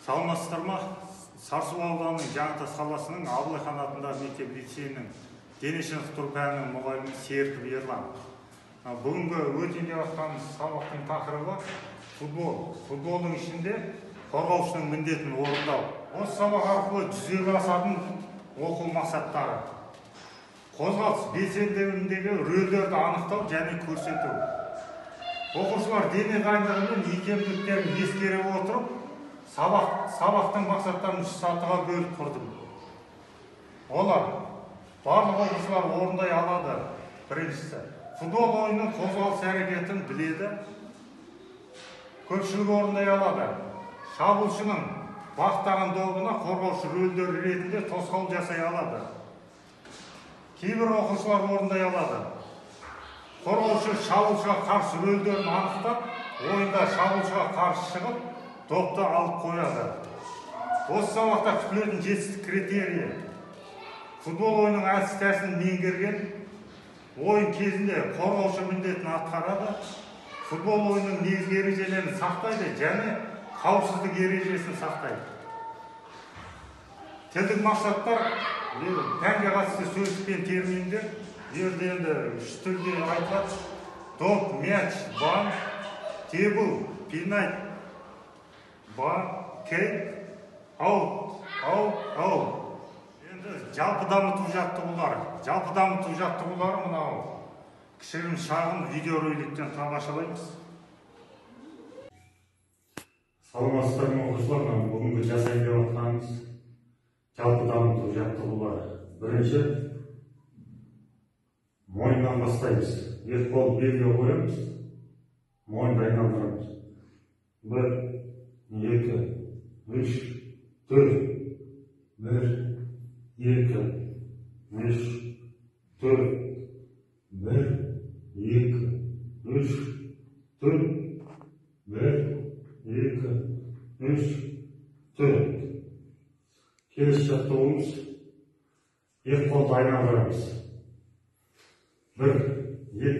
Саламатсыздар ма? Сарысу ауданының Жаңатас қаласының Абылайхан атындағы мектеп лицейінің дене шынықтыру пәнінің мұғалімі Серіков Ерлан. Бүгінгі өтейін деп жатқан сабақтың тақырыбы футбол. Футболдың ішінде қорғаушының міндетін орындау. Осы сабақ арқылы жүзеге асатын оқу мақсаттары: қозғалыс белсенділігіндегі рөлдерді анықтау және көрсету. Оқушылар дене дайындығы мен икемділіктерін ескере отырып, сабақтың мақсаттарын үш сатыға бөліп құрдым. Олар барлық оқушылар орындай алады. Біріншісі, футбол ойынының қозғалыс әрекетін біледі, көпшілік орындай алады. Шабуылшының бағыттаған добына қорғаушы рөлдері ретінде тосқауыл жасай алады. Кейбір оқушылар орындай алады. Қорғаушы шабуылшыға қарсы рөлдерін анықтап, ойында шабуылшыға қарсы шығып, допты алып қояды. Осы сабақта күтілетін жетістік критерийі: футбол ойынының әдіс тәсілін меңгерген, ойын кезінде қорғаушы міндетін атқарады, футбол ойынының негізгі ережелерін сақтайды және қауіпсіздік ережесін сақтайды. Тілдік мақсаттар: пәнге қатысты сөздік пен терминдер. Бұл жерде енді үш тілде айтылады: доп, мяч, бан, тебу, пенальти, бан, кейк, аут, аут, аут. Енді жалпы дамыту жаттығулары. Жалпы дамыту жаттығулары мынау кішігірім шағын видеороликтен тамашалаймыз. Саламатсыздар ма, оқушылар? Бүгінгі жасайын деп жатқанымыз жалпы дамыту жаттығулары. Бірінші, мойыннан бастаймыз. Екі қолды белге қоямыз, мойынды айналдырамыз. 1, 2, 3, 4. 1, 2, 3, 4. 1, 2, 3, 4. 1, 2, 3, 4. Келесі жаттығуымыз: екі қолды айналдырамыз. 1, 2,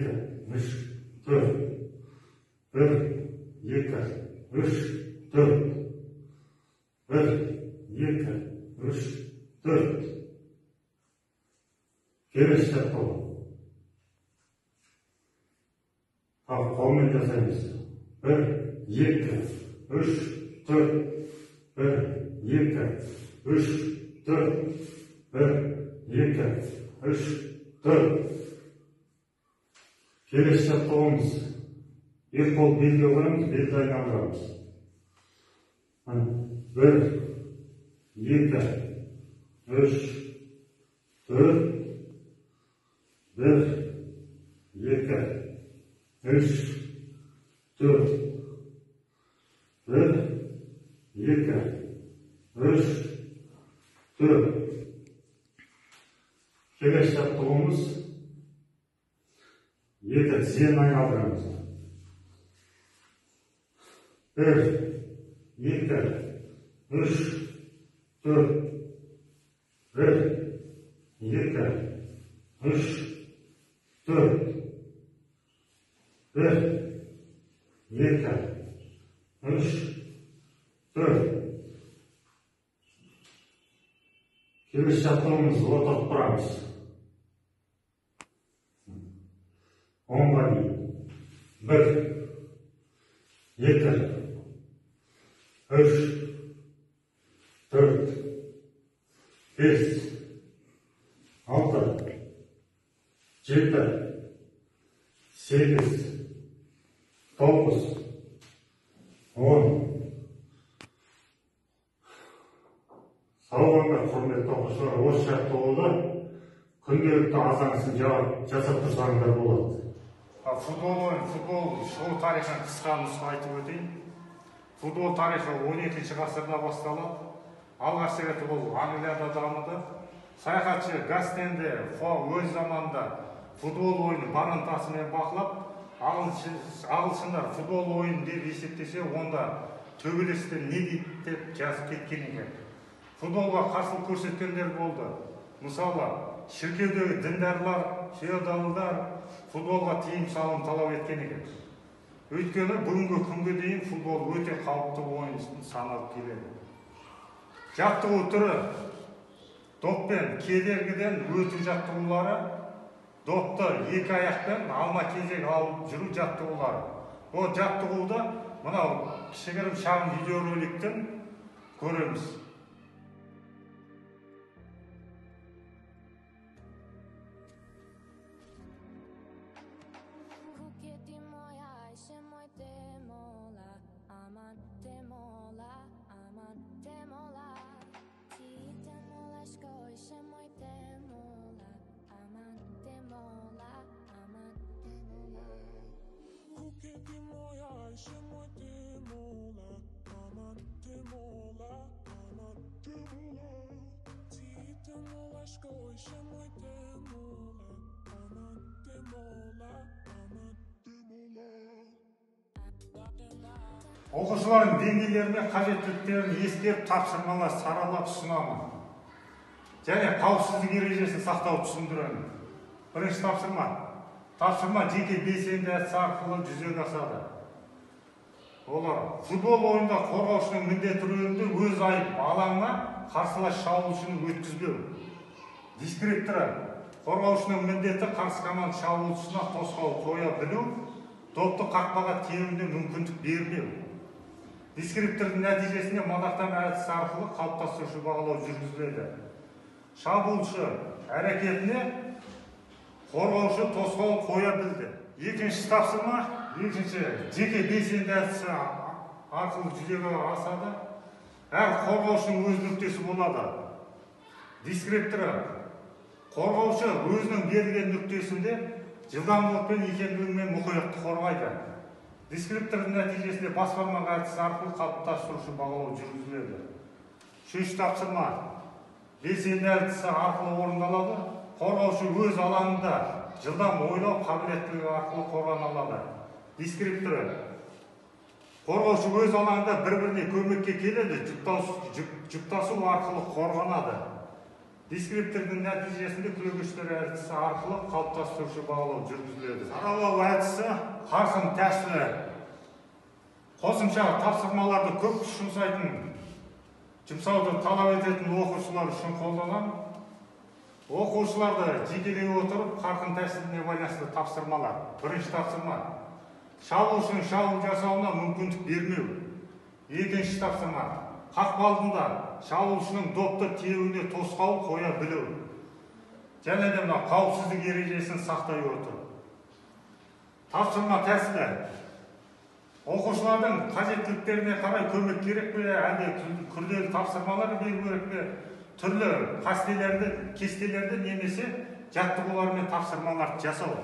3, 4. 1, 2, 3, 4. 1, 2, 3, 4. Келесі жаттығу. Тағы қолмен жасаймыз. 1, 2, 3, 4. 1, 2, 3, 4. 1, 2, 3, 4. Келесі жаттығуымыз: екі қол белге қоямыз, белді айналдырамыз. 1, 2, 3, 4. 1, 2, 3, 4. 1, 2, 3, 4. Келесі жаттығуымыз: екі тізені айналдырамыз. 1, 2, 3, 4. 1, 2, 3, 4. 1, 2, 3, 4. Келесі жаттығуымыз: отырып тұрамыз. 10-ға дейін. 1, 2, 3, 4, 5, 6, 7, 8, 9, 10. Сау болыңдар, құрметті оқушылар. Осы жаттығуды күнделікті азан жасап тұрсаңдар болады. Футбол ойын, футбол шығу тарихын қысқа нұсқа айтып өтейін. Футбол тарихы 12 ғасырда басталады. Алғаш рет ол Англияда дамыды. Саяхатшы Гастен де Фо өз заманында футбол ойынын барымтасымен бақылап, ағылшындар футбол ойын деп есептесе, онда төбелестер не дейді деп жазып кеткен екен. Футболға қарсылық көрсеткендер болды. Мысалы, шіркеудегі діндарлар, феодалдар футболға тыйым салым талап еткен екен. Өйткені бүгінгі күнге дейін футбол өте қауіпті ойын саналып келеді. Жаттығу түрі доппен кедергіден өту жаттығулары, допты екі аяқпен алма кезек алып жүру жаттығулары. Ол жаттығуды мынау кішігірім шағын видеороликтен көреміз. Оқушылардың деңгейлері мен қажеттіліктерін ескеріп тапсырмалар саралап ұсынамын. Және қауіпсіздік ережесін сақтауды түсіндіремін. Бірінші тапсырма. Тапсырма жеке белсенді әдіс арқылы жүзеге асады. Олар футбол ойында қорғаушының міндетті рөлінде өз айып алаңына қарсылас шабуылшыны өткізбеу. Дескрипторы қорғаушының міндеті қарсы команда шабуылшысына тосқауыл қоя білу, допты қақпаға теруіне мүмкіндік бермеу. Дескриптордың нәтижесінде мадақтама әдісі арқылы қалыптастырушы бағалау жүргізіледі. Шабуылшы әрекетіне қорғаушы тосқауыл қоя білді. Екінші тапсырма, екінші жеке белсенді әдісі арқылы жүзеге асады. Әр қорғаушының өз нүктесі болады. Дескрипторы қорғаушы өзінің берілген нүктесінде жылдамдылық пен икемділігімен мұқиятты қорғайды. Дескриптордың нәтижесінде бас бармақ әдісі арқылы қалыптастырушы бағалау жүргізіледі. Үшінші тапсырма белсенді әдісі арқылы орындалады. Қорғаушы өз алаңында жылдам ойлау қабілеттілігі арқылы қорғана алады. Дескрипторы қорғаушы өз алаңында бір-біріне көмекке келеді, жұптасу арқылы қорғанады. Дескриптордың нәтижесінде күлегештер әдісі арқылы қалыптастырушы бағалау жүргізіледі. Саралау әдісі қарқын тәсілі. Қосымша тапсырмаларды көп күш жұмсауды талап ететін оқушылар үшін қолданамын. Оқушыларды жекелей отырып қарқын тәсіліне байланысты тапсырмалар. Бірінші тапсырма. Шабуылшының шабуыл жасауына мүмкіндік бермеу. Екінші тапсырма. Қақпа алдында шабуылшының допты теруіне тосқауыл қоя білу. Және де мына қауіпсіздік ережесін сақтай отырып. Тапсырма тәсілі. Оқушылардың қажеттіліктеріне қарай көмек керек пе, әлде күрделі тапсырмалар беру керек пе, түрлі кестелерді немесе жаттығулар мен тапсырмаларды жасау.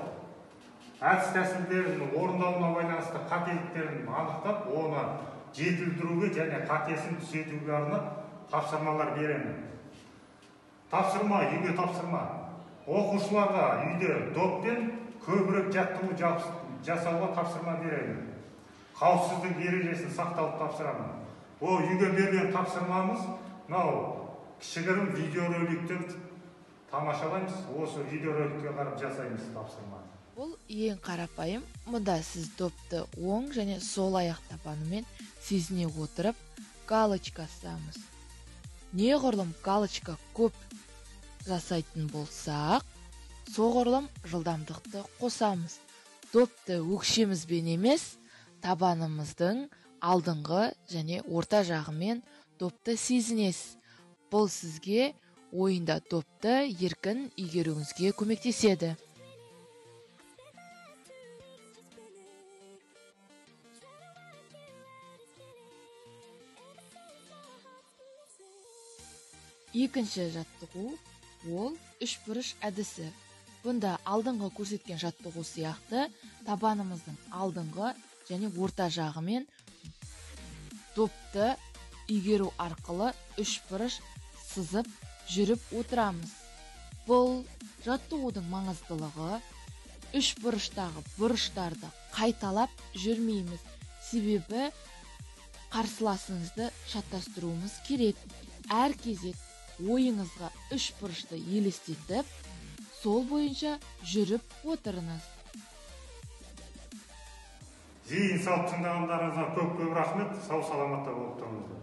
Әдіс тәсілдерін орындауына байланысты қателіктерін анықтап, оны жетілдіруге және қатесін түзетуге арнап тапсырмалар беремін. Тапсырма, үйге тапсырма. Оқушыларға үйде доппен көбірек жаттығу жасауға тапсырма беремін. Қауіпсіздік ережесін сақтауды тапсырамын. Ол үйге берген тапсырмамыз мынау кішігірім видеороликтен тамашалаймыз. Осы видеороликке қарап жасаймыз тапсырманы. Бұл ең қарапайым. Мұнда сіз допты оң және сол аяқ табанымен сезіне отырып галочка сызамыз. Неғұрлым галочка көп жасайтын болсақ, соғұрлым жылдамдықты қосамыз. Допты өкшемізбен емес, табанымыздың алдыңғы және орта жағымен допты сезінесіз. Бұл сізге ойында допты еркін игеруіңізге көмектеседі. Екінші жаттығу ол үшбұрыш әдісі. Бұнда алдыңғы көрсеткен жаттығу сияқты табанымыздың алдыңғы және орта жағымен допты игеру арқылы үшбұрыш сызып жүріп отырамыз. Бұл жаттығудың маңыздылығы үшбұрыштағы бұрыштарды қайталап жүрмейміз, себебі қарсыласыңызды шатастыруымыз керек. Әр кезек ойыңызға үшбұрышты елестетіп, сол бойынша жүріп отырыңыз. Зейін салып тыңдағандарыңызға көп-көп рахмет. Сау саламатта болып тұрыңыздар.